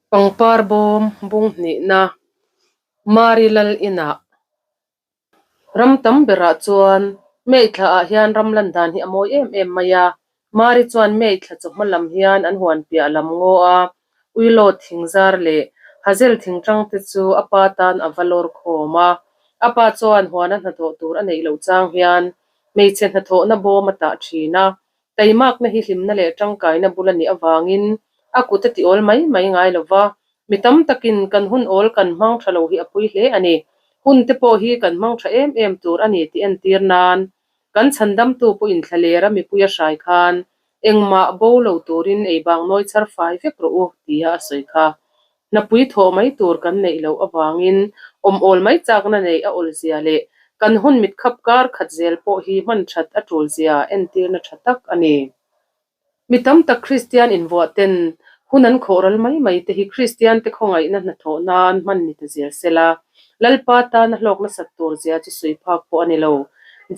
Pangpar bawm bung hnihna Mari Lal inah ram tam berah chuan May thlaah hian ram lan dan hi a mawi em em mai a. Mari chuan May thla chawhma lam hian an huan piah lam ngaw a, Uilaw thing zar leh Hazel thing tang te chu a pa tan a va lawr khawm a. A pa chuan huana hnathawh tur a neih loh chang hian hmeichhe hnathawhna bawm a tah thin a. Taimakna hi hlimna leh tangkaina bul a nih avangin a kut a ti awl mai mai ngai lo va, mi tam takin kan hun awl kan hmang tha lo hi a pui hle a ni. Hun te pawh hi kan hmang tha em em tur a ni tih entir nan kan chhandamtu pawhin thlalera mipui a hrai khan engmah bo lo turin ei bang nawi chhar fai vek rawh u tia a sawi kha. Hnapui thawh mai tur kan neih loh avangin awm awl mai chakna neih a awl zia leh kan hun mitkhap kar khat zel pawh hi hman that a tul zia entirna tha tak a ni. Mi tam tak Kristian invuah ten hun an khawh ral mai mai te hi Kristian te khawngaihna hnathawh nan hman ni ta zel sela, Lalpa tana hlawk nasat tur zia chu sawi phak pawh a ni lo.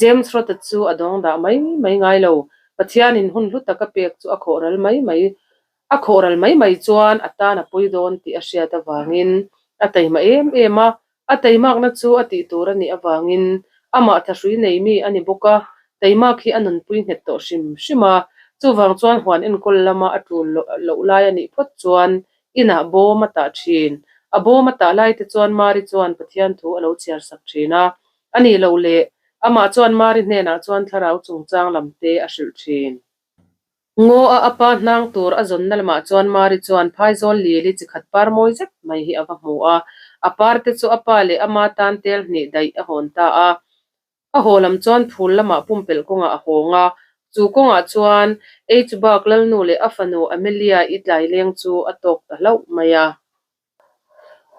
James Rota chu a dawng dah mai mai ngai lo. Pathianin hun hlu taka pek chu a khawh ral mai mai A khawhral mai mai chuan a tan a pui dawn tih a hriat avangin a taima em em a, a taimakna chu a tih tur a nih avangin amah thahrui nei mi a ni bawk a, taimak hi a nunpui nghet tawh hrim hrim a, chuvang chuan huan enkawl lama a tul loh lai a nih phawt chuan inah bawm a tah thin. A bawm a tah lai te chuan Mari chuan Pathian thu a lo chhiar sak thin a, a nih loh leh amah chuan Mari hnenah chuan thlarau chungchang lam te a hrilh thin. Ngaw a a pa hnang tur a zawnna lamah chuan Mari chuan phaizawl lili chi khat par mawi zet mai hi a va hmu a, a par te chu a pa leh ama tan tel hnih daih a hawn ta a. A haw lam chuan phul lamah pumpelh kawngah a hawng a, chu kawngah chuan H-bak Lalnu leh a fanu Amelia-i tlaileng chu a tawk ta hlauh mai a.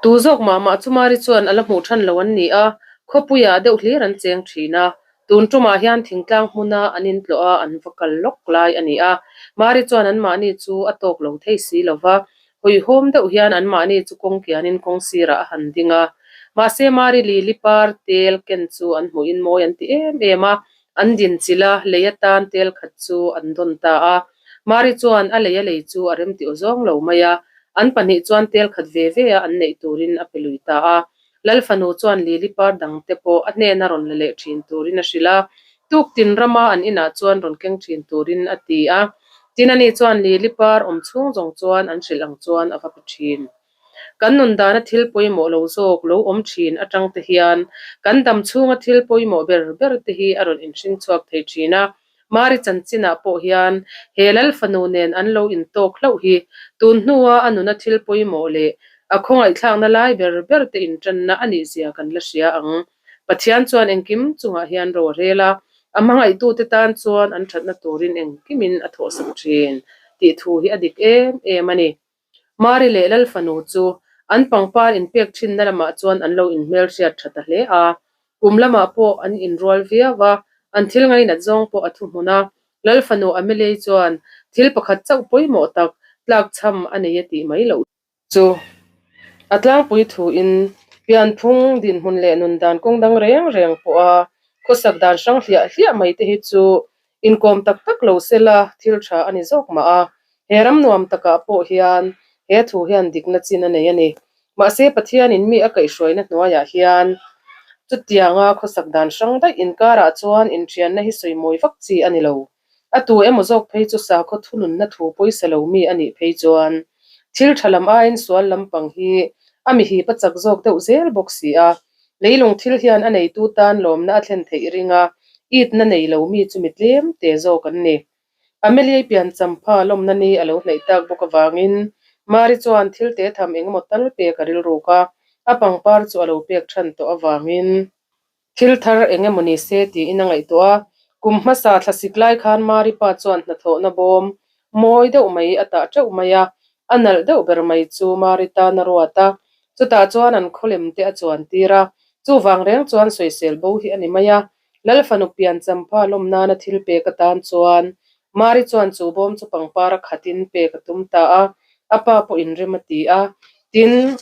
Tu zawk mah mah chu Mari chuan a la hmuh than lo an ni a, khawpuiah deuh hlir an cheng thin a. Tun tumah hian thingtlang hmuna an intlawh a, an va kal lawk lai a ni a. Mari chuan anmahni chu a tawk lo thei si lo va, hawihhawm deuh hian anmahni chu kawng kianin kawng sirah a han ding a. Mahse Mari Lili par tel ken chu an hmuhin mawi an ti em em a, An din chilh a, lei atan tel khat chu an dawn ta a. Mari chuan a lei a lei chu a remti aw zawng lo mai a, an pahnih chuan tel khat ve ve a an neih turin a pe lui ta a. Lal fanu chuan Lili par dang te pawh a hnena rawn la leh thin turin a hrilh a, tuktin rama an inah chuan rawn keng thin turin a ti a. Tin ani chuan Lili par awm chhung zawng chuan an hrilh ang chuan a va pe thin. Kan nun dana thil pawimawh lo zawk lo awm thin atang te hian kan dam chhunga thil pawimawh ber ber te hi a rawn inhring chhuak thei thin a. Mari chanchinah pawh hian he Lal fanu nen an lo intawk hlauh hi tun hnua a nuna thil pawimawh leh a khawngaihthlakna lai ber ber te intanna a nih zia kan la hria ang. Pathian chuan engkim chungah hian ro a rel a, a hmangaihtute tan chuan an thatna turin engkimin a thawhsak thin tih thu hi a dik em em a ni. Mari leh Lal fanu chu an pangpar inpek thinna lamah chuan an lo inhmelhriat tha ta hle a. Kum lamah pawh an inrual viau a, an thil ngainat zawng pawh a thuhmun a. Lal fanu Amelie chuan thil pakhat chauh pawimawh tak tlakchham a nei a tih mai loh chu a tlangpui thuin pianphung dinhmun leh nun dan kawng dang reng reng pawha khawsak dan hrang hliah hliah mai te hi chu Inkawm tak tak lo se la thil tha a ni zawk mah a, he ram nuam takah pawh hian he thu hian dikna chin a nei a ni. Mahse Pathianin mi a kaihhruaina hnuaiah hian chutianga khawsak dan hrang daih inkarah chuan inthianna hi sawimawi vak chi a ni lo. A tu emaw zawk phei chu sakhaw thununna thu pawisa lo mi a nih phei chuan thil tha lam aiin sual lampang hi a mi hip a chak zawk deuh zel bawk si a. Leilung thil hian a neitu tan lawmna a thlen theih ring a, itna nei lo mi chu mi tlem te zawk an ni. Amelia-i pian champha lawmna ni a lo hnaih tak bawk avangin Mari chuan thil te tham engemaw tal pek a rilruk a, a pangpar chu a lo pek than tawh avangin thil thar engemaw ni se tiin a ngaihtuah a. Kum hmasa thlasik lai khan Mari pa chuan hnathawhna bawm mawi deuh mai a tah teuh mai a, A nalh deuh ber mai chu Mari tan a ruat a, chutah chuan an khawlem te a chuan tir a, chuvang reng chuan sawisel bo hi a ni mai a. Lal fanu pian champha lawm nana thil pek atan chuan Mari chuan chu bawm chu pangpar a khatin pek a tum ta a, a pa pawhin rem a ti a. Tin,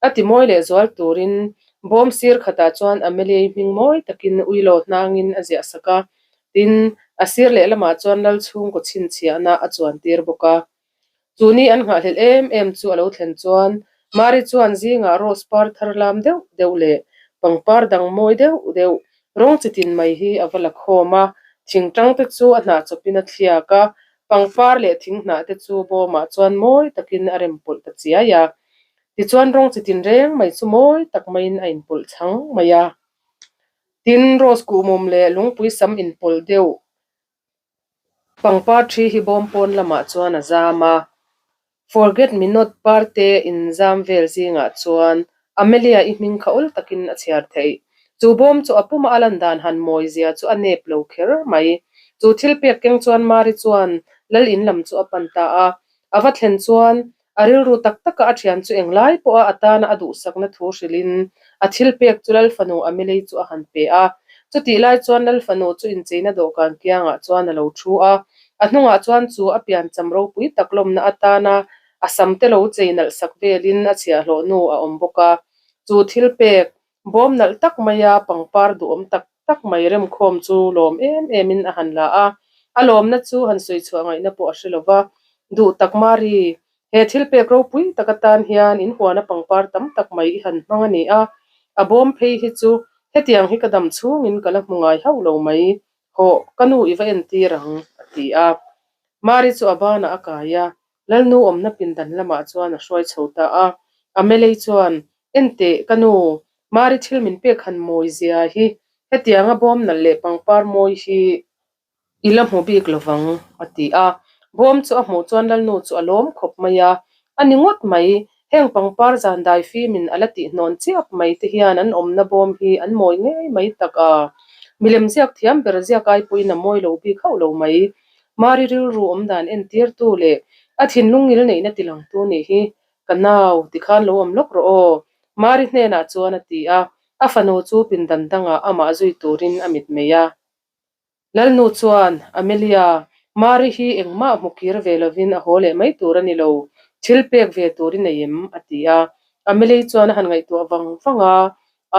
a ti mawi leh zual turin bawm sir khatah chuan Amelie-i hming mawi takin uilaw hnangin a ziah sak a, tin, a sir lehlamah chuan Lal chhungkaw chhinchhiahna a chuan tir bawk a. Chu ni an nghahhlelh em em chu a lo thlen chuan Mari chuan zingah rose par thar lam deuh deuh leh pangpar dang mawi deuh deuh rawng chitin mai hi a va la khawm a, thingtang te chu a hnah chawpin a thliak a, pangpar leh thinghnah te chu bawmah chuan mawi takin a rem pawlh ta chiai a. Tichuan rawng chitin reng mai chu mawi tak maiin a inpawlh chhang mai a. Tin, rose kuhmum leh lungpui sam inpawlh deuh Pangpar thi hi bawm pawn lamah chuan a zam a, Forget me not par te inzam vel zingah chuan Amelia i hming kha awl takin a chhiar theih. Chu bawm chu a puma a lan dan han mawi zia chu a nep lo kher mai. Chu thil pek keng chuan Mari chuan lal in lam chu a pan ta a, a va thlen chuan A rilru tak taka a thian chu englai pawha a tana a duhsakna thu hrilhin a thil pek chu Lalfanu Amelei chu a han pe a. Chutih lai chuan Lalfanu chu incheina dawhkan kiangah chuan a lo thu a. A hnungah chuan chu a piancham ropui tak lawmna atana a samte lo chei nalh sak velin a chhiahhlawh nu a awm bawk a. Chu thil pek bawm nalh tak maia pangpar duhawm tak tak mai remkhawm chu lawm em emin a han la a, a lawmna chu han sawi chhuah ngaihna pawh a hre lo va. Duh tak Mari, he thil pek ropui tak atan hian in huana pangpar tam tak mai i han hmang a ni a, a bawm phei hi chu hetiang hi ka dam chhungin ka la hmu ngai hauh lo mai, hawh ka nu i va entir ang, a ti a. Mari chu a banah a kai a, Lalnu awmna pindan lamah chuan a hruai chho ta a. Amelei chuan, Enteh, ka nu, Mari thil min pek han mawi zia hi, hetianga bawm nalh leh pangpar mawi hi i la hmu bik lovang, a ti a. Bawm chu a hmuh chuan Lalnu chu a lawm khawp mai a. A ni ngawt mai, heng pangpar zan dai fimin a la tihnawn chiap mai te hian an awmna bawm hi an mawi ngei mai tak a. Milem ziak thiam ber ziak ai pawhin a mawi lo bik hauh lo mai. Mari rilru awm dan entirtu leh a thinlung ngil neihna tilangtu nih hi ka nau tikhan lo awm lawk rawh aw, Mari hnenah chuan a ti a, a fanu chu pindan dangah amah zui turin a mitmei a. Lalnu chuan, Amelia, Mari hi engmah hmu kir ve lovin a haw leh mai tur a ni lo, thil pek ve tur i nei em? a ti a. Amelie chuan a han ngaihtuah vang vang a,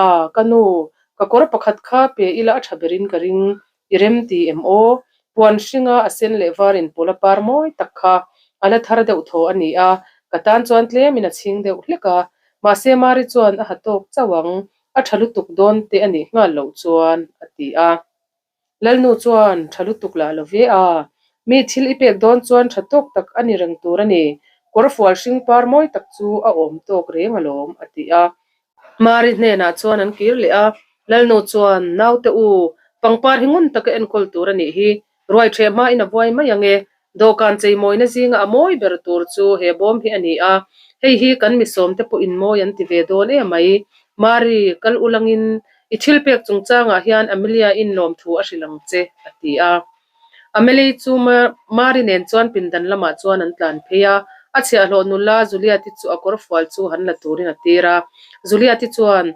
A, ka nu, ka kawr pakhat kha pe ila a tha berin ka ring, I rem ti em aw? Puan hringa a sen leh var inpawlh a par mawi tak kha a la thar deuh thaw a ni a, ka tan chuan tlemin a chhing deuh hlek a. Mahse Mari chuan a ha tawk chauh ang, a tha lutuk dawn te a nih nghal loh chuan, a ti a. Lalnu chuan, Tha lutuk lah lo ve a, mi thil i pek dawn chuan tha tawk tak a ni reng tur a ni, kawrfual hring par mawi tak chu a awm tawk reng alawm, a ti a. Mari hnenah chuan an kir leh a, Lalnu chuan, Naute u, pangpar hi ngun taka enkawl tur a nih hi, ruai ṭheh hmain a buai mai ang e, dawhkan cheimawina zinga a mawi ber tur chu he bawm hi a ni a, hei hi kan misawmte pawhin mawi an ti ve dawn em mai. Mari, kal ulangin i thil pek chungchangah hian Amelia-in lawmthu a hrilh ang che, a ti a. Amelie chu Mari nen chuan pindan lamah chuan an tlan phei a, a chhiahhlawh nula Juliet-i chu a kawrfual chu han la turin a tir a. Juliet-i chuan,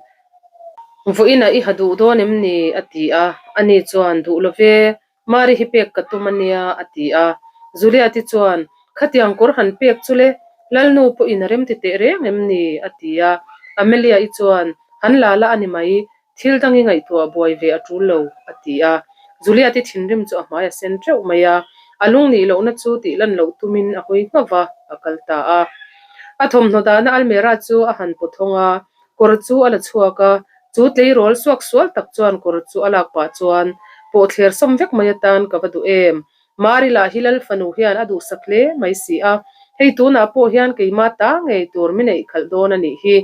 Vawiinah i ha duh dawn em ni? a ti a. Ani chuan, Duh lo ve, Mari hi pek ka tum a nia, a ti a. Juliet-i chuan, Khatiang kawr han pek chu le, Lalnu pawhin a remti teh reng em ni? a ti a. Amelia-i chuan, Han la la a ni mai, Thil dang i ngaihtuah buai ve a tul lo, a ti a. Juliet-i thinrim chu a hmai a sen teuh mai a, a lung nih lohna chu tih lan loh tumin a hawi nghauh va, a kal ta a. A thawmhnaw dahna almera chu a han pawt hawng a, kawr chu a la chhuak a, chu tleirawl suak sual tak chuan kawr chu a lak pah chuan pawhthler sawm vek mai atan ka va duh em. Mari lah hi Lal fanu hian a duhsak hle mai si a, hei tunah pawh hian keimah ta ngei tur mi neih khalh dawn a nih hi.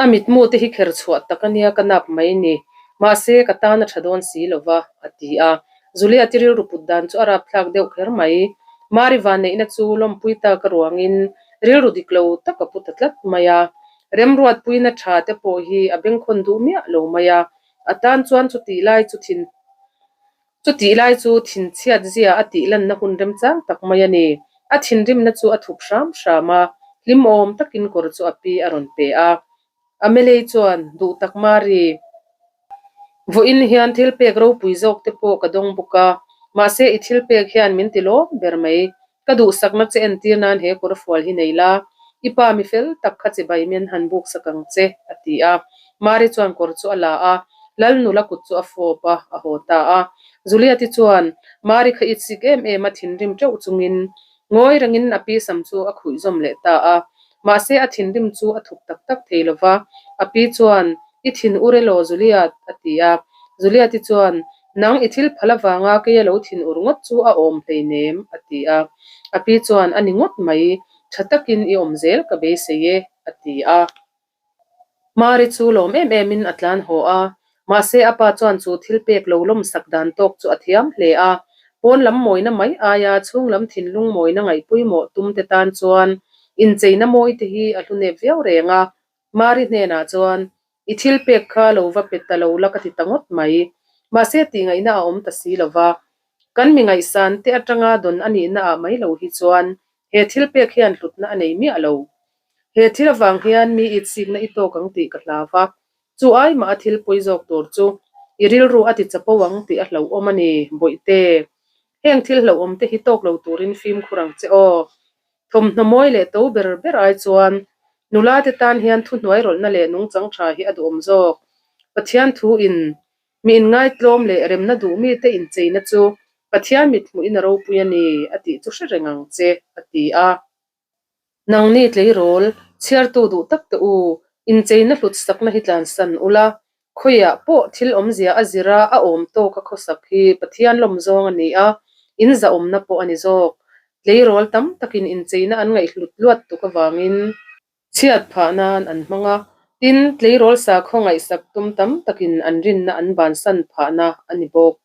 A mitmu te hi kher chhuah tak a nia ka nap mai ni. Mahse, ka tan a tha dawn si lo va, a ti a. Juliet-i rilru put dan chu a rapthlak deuh kher mai. Mari vanneihna chu lawmpui tak a ruangin rilru dik lo tak a pu ta tlat mai a. Remruatpuina tha te pawh hi a bengkhawn duh miah lo mai a. A tan chuan chutih lai chu thin Chutih lai chu thinchhiat zia a tih lanna hun remchang tak mai a ni. A thinrimna chu a thup hram hram a, hlimawm takin kawr chu a pi a rawn pe a. Amelei chuan, Duh tak Mari, vawiin hian thil pek ropui zawk te pawh ka dawng bawk a, mahse i thil pek hian min ti lawm ber mai. Ka duhsakna che entir nan he kawr fual hi nei la, i pa mi fel tak kha chibai min han buk sak ang che, a ti a. Mari chuan kawr chu a la a, Lal nula kut chu a fawp a, a haw ta a. Juliet-i chuan Mari kha itsik em em a thinrim teuh chungin. Ngawi rengin a pi sam chu a khuih zawm leh ta a. Mahse a thinrim chu a thup tak tak thei lo va. A pi chuan, I thin ur elaw Juliat? a ti a. Juliati chuan, Nang i thil phal avanga kei a lo thin ur ngawt chu a awm hleinem, a ti a. A pi chuan, A ni ngawt mai, tha takin i awm zel ka beisei e, a ti a. Mari chu lawm em emin a tlan haw a, mahse a pa chuan chu thil pek lo lawmsak dan tawk chu a thiam hle a. Pawn lam mawina mai aia chhung lam thinlung mawina ngaihpawimawh tum te tan chuan incheina mawi te hi a hlu nep viau reng a. Mari hnenah chuan, I thil pek kha lo va pe ta lo la ka ti ta ngawt mai. Mahse tihngaihna a awm ta si lo va. Kan mi ngaihsan te atanga dawn a nihna ah mai lo hi chuan he thil pek hian hlutna a nei miah lo. He thil avang hian mi itsikna i tawk ang tih ka hlau va, chu ai mah a thil pawi zawk tur chu i rilru a ti chapo ang tih a hlauhawm a ni, Bawihte. Heng thil hlauhawm te hi tawk lo turin fimkhur ang che aw. Thawmhnaw mawi leh to ber ber ai chuan nula te tan hian thuhnuai rawlhna leh nungchang tha hi a duhawm zawk. Pathian thu in mi inngaitlawm leh remna duh mite incheina chu Pathian mithmuhin a ropui a ni a tih chu hre reng ang che, a ti a. Nangni tleirawl, chhiartu duh tak te u, incheina hlut sakna hi tlansan ula, khawiah pawh thil awmzia a zira a awm tawka khawsak hi Pathian lawm zawng a ni a, in zahawmna pawh a ni zawk. Tleirawl tam takin incheina an ngaihhlut luat tuk avangin chhiat phah nan an hmang a, tin, tleirawl sakhaw ngaihsak tum tam takin an rinna an bansan phahna a ni bawk.